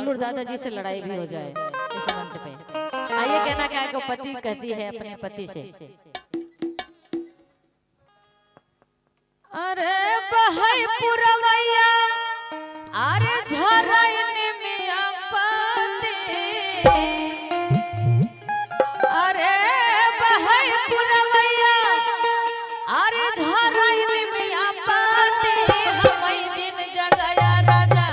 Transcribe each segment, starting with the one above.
झुल्लुर दादाजी से लड़ाई भी हो जाए इस मंच पे। आइए कहना क्या है कि पति कहती है अपने पति से, अरे बहई पुरवैया अरे झरैन मिया पति, अरे बहई पुरवैया अरे झरैन मिया पति, हमई दिन जगाया राजा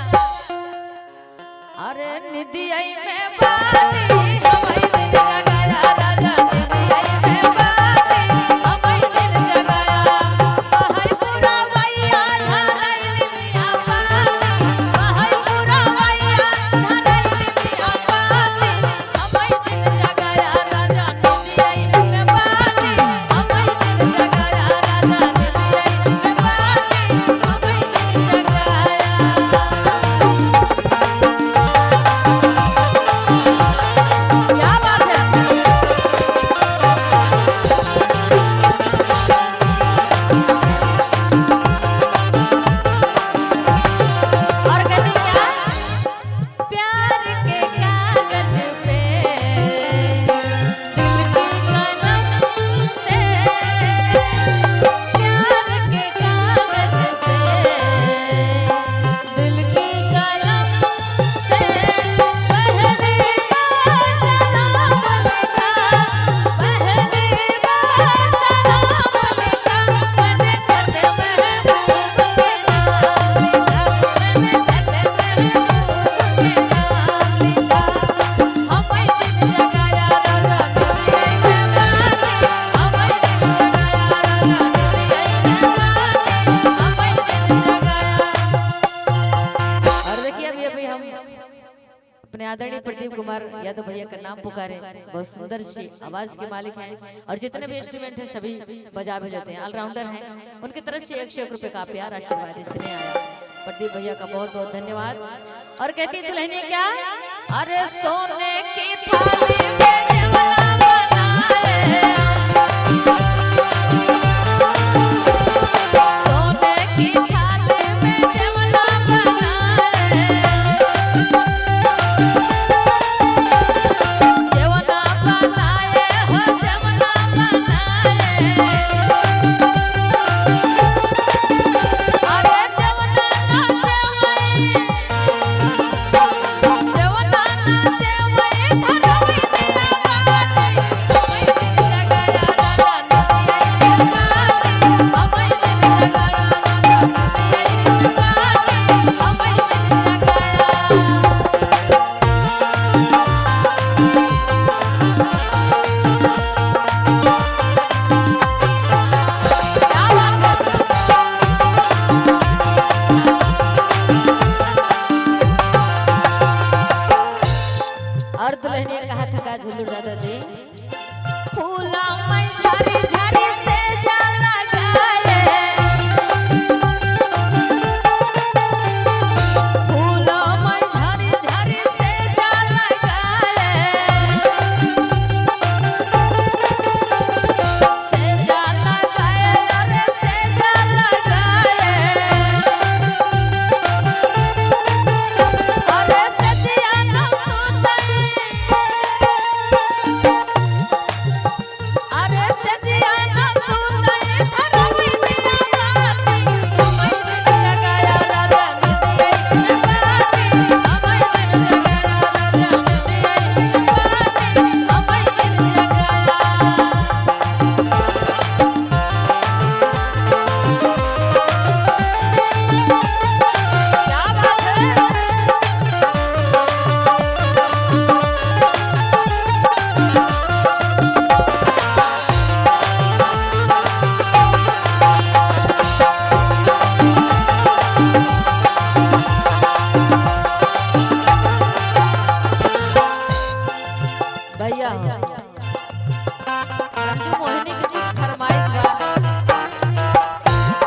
अरे निदियाई में बानी, हमई दिन जगाया राजा निदियाई में बानी, हमई दिन जगाया। बहई पुरवैया झरैन मिया पति, बहई पुरवैया झरैन मिया पति, हमई दिन जगाया राजा निदियाई में बानी, हमई दिन जगाया राजा निदियाई में बानी, हमई दिन जगाया। क्या बात है। और कहती क्या, प्यार के कागज पे दिल की कलम से, प्यार के कागज पे दिल की कलम से, पहली बार सलाम लिखा, पहली बार सलाम लिखा, मैंने खत महबूब के नाम लिखा, मैंने खत महबूब के नाम लिखा। हमई दिन जगाया राजा निदियाई में बानी, हमई दिन जगाया राजा निदियाई में बानी, हमई दिन जगाया। और देखिए अभी अभी हम अपने आदरणीय प्रदीप कुमार यादव भैया का नाम पुकारे, बहुत सुंदर सी आवाज के मालिक हैं और जितने भी इंस्ट्रूमेंट हैं सभी बजा भी लेते हैं, ऑलराउंडर हैं। उनकी तरफ से 101 रुपए का प्यार आशीर्वाद इसने आया। प्रदीप भैया का बहुत बहुत धन्यवाद। और कहती है दुल्हनिया क्या, अरे सोने की थाली में जेवना बनाए, सोने की थाली में जेवना बनाए, जेवना बनाए हो जेवना बनाए, अरे जेवना ना देवई, जेवना ना देवई धरमी दिया बानी, हमई दिन जगाया राजा निदियाई में बानी, हमई दिन जगाया राजा निदियाई में बानी, हमई दिन जगाया। क्या बात है। और दुल्हनिया कहा था झुल्लुर दादाजी, फूला मैं झारी झारी से जाला गाए, फूला मैं झारी झारी से जाला गाए, से जाला गाए अरे से जाला गाए, अरे सजिया न सुतई, अरे सजिया न सुतई धरमी दिया बाती, हमई दिन जगाया राजा निदियाई में बानी, हमई दिन जगाया राजा निदियाई में बानी, हमई दिन जगाया। क्या बात है। भैया अंजू मोहिनी की कुछ फरमाइश बा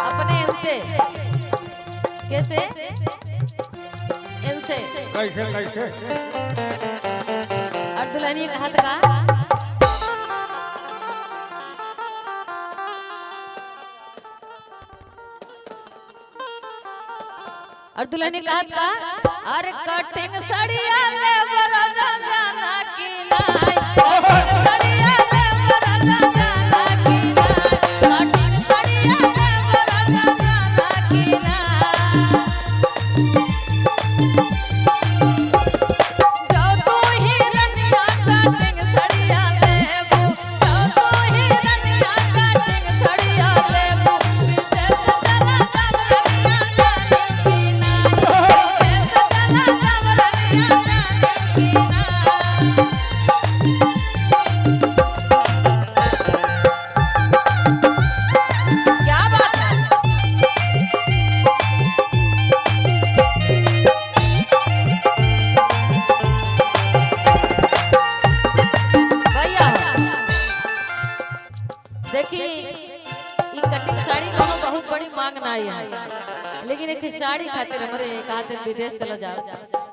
अपने इनसे, कैसे इनसे कैसे कैसे और दुल्हनी कहा था और दुल्हन ने कहा था अरे कटिंग सड़िया सुनाई है, लेकिन एक साड़ी खातिर हमरे खातिर विदेश चला जाओ।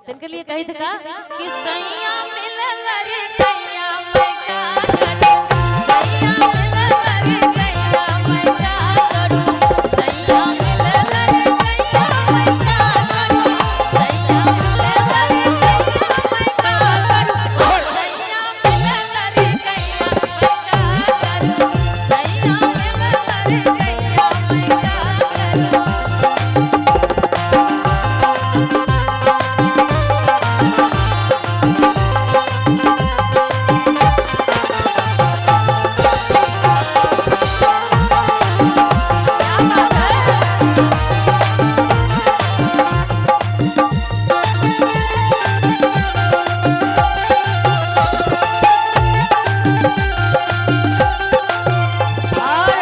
तिनके लिए कही था का कि सैया मिलल रे कैया मैं का करूं, सैया मिलल रे कैया मैं का करूं, सैया मिलल रे कैया मैं का करूं, सैया मिलल रे कैया मैं का करूं, सैया मिलल रे कैया मैं का करूं, सैया मिलल रे कैया मैं का करूं। क्या बात है। और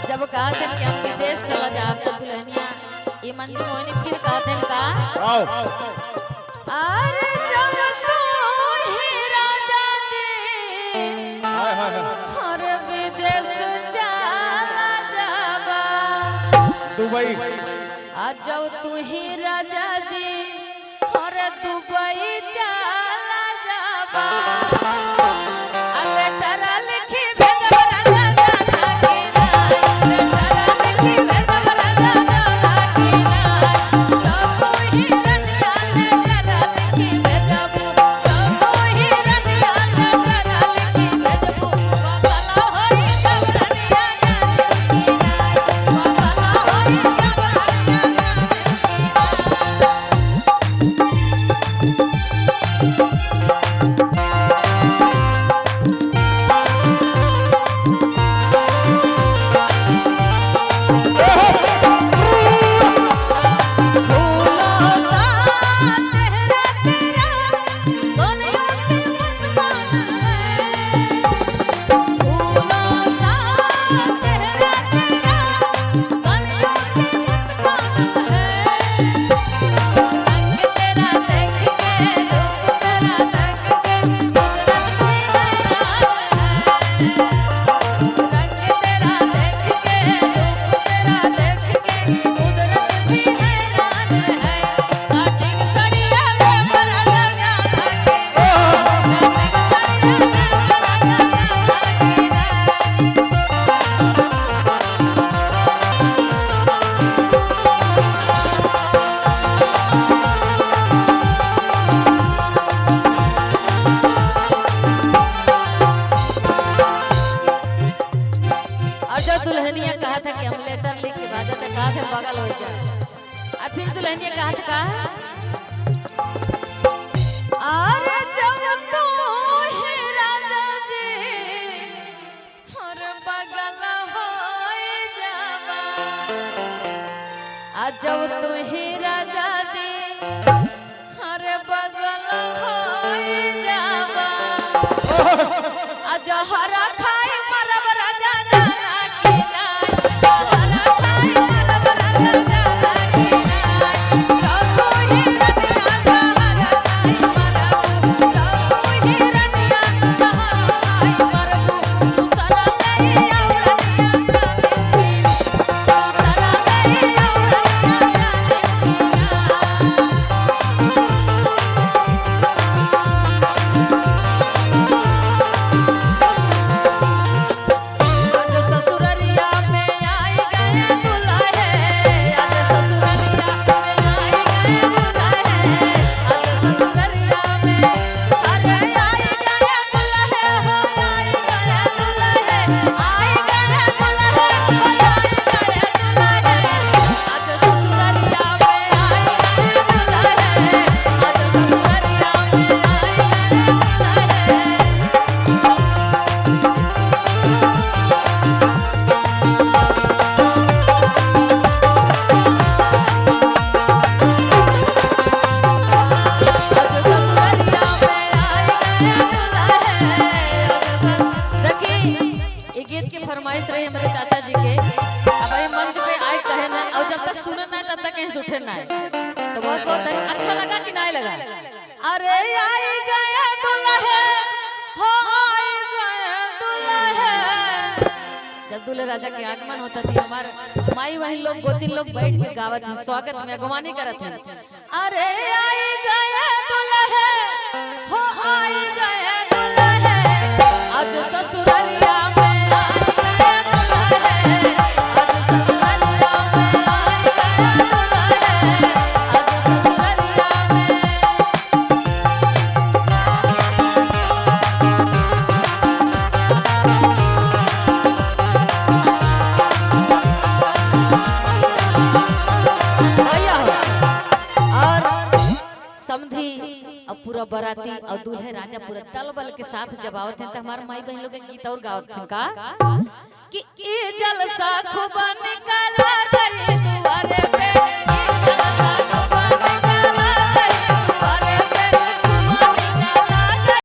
जब कहा था कि हम विदेश चला जाए तो दुल्हनिया ये मंजू मोहिनी फिर कहते हैं का आओ अरे जब तू ही राजा जी हाय हाय हाय। और विदेश चला जाबा, दुबई आ जब तू ही राजा जी और दुबई चला जाबा, अरे टरा लिखी भेजब राजा जाना के नाय, टरा लिखी भेजब राजा जाना के नाय, तो तू ही रनिया ले टरा लिखी भेजब, तो तू ही रनिया ले टरा लिखी भेजब, बगला होई सब रनिया जाने की नाय, बगला होई सब रनिया जाने की नाय। फूलों सा चेहरा तेरा गलियों से मुस्कान है, फूलों सा चेहरा तेरा गलियों से मुस्कान है, रंग तेरा देख के रूप तेरा देख के कुदरत भी हैरान है, रंग तेरा देख के रूप तेरा देख के कुदरत भी हैरान है, काटिंग सड़िया में बराजा जाना के, काटिंग सड़िया में बराजा जाना के ना। और जब दुल्हनिया कहा था कि हम लेटर लिख के भेजा था, कहा था बगल हो जाए, और फिर दुल्हनिया कहा था का अरे जब तू ही राजा जी और बगल हो जावा, आ जब तू ही राजा जी और बगल हो जावा, जहरा खाई मरब राजा जाना की नाय, जहरा खाई मरब राजा जाना की नाय, तो तू ही रनिया जहरा खाई मरब, तो तू ही रनिया जहरा खाई मरब, तू सदा मेरी औरतिया जाने की, तू सदा मेरी औरतिया जाने की नाय। आज ससुररिया में आई गए दुल्हे, आज ससुररिया में आई गए दुल्हे, आज ससुररिया में अरे आई गए दुल्हे हो, आई गए दुल्हे, आई गए दुल्हे हो, आई गए दुल्हे, आज ससुररिया में आई गए दुल्हे, आज ससुररिया में आई गए दुल्हे। आज ससुररिया में आई गए दुल्हे, देखी ये गीत की फरमाइश रही हमारे चाचा जी के। अब भाई मंच पे आए कहे ना, और जब तक सुने ना तब तक कहीं से उठे ना। तो बहुत बहुत अच्छा लगा कि नहीं लगा? अरे आई गए दुल्हे हो, आई गए दुल्हे। जब दूल्हे राजा के आगमन होता थी, हमार माई वही लोग गोती लोग बैठ के गावत हैं, स्वागत में अगवानी करत हैं। अरे आई गए दुल्हे हो, आई गए दुल्हे, आज ससुरालिया में आई गए दुल्हे, आज ससुरालिया में आई गए दुल्हे, आज ससुरालिया में। भैया और समधी और पूरा बराती और दूल्हे राजा पूरा दल बल के साथ जब आवत हैं तो हमारे माई बहन लोग के गीत और गावत हैं का कि ई जलसा खूब निकाला गई।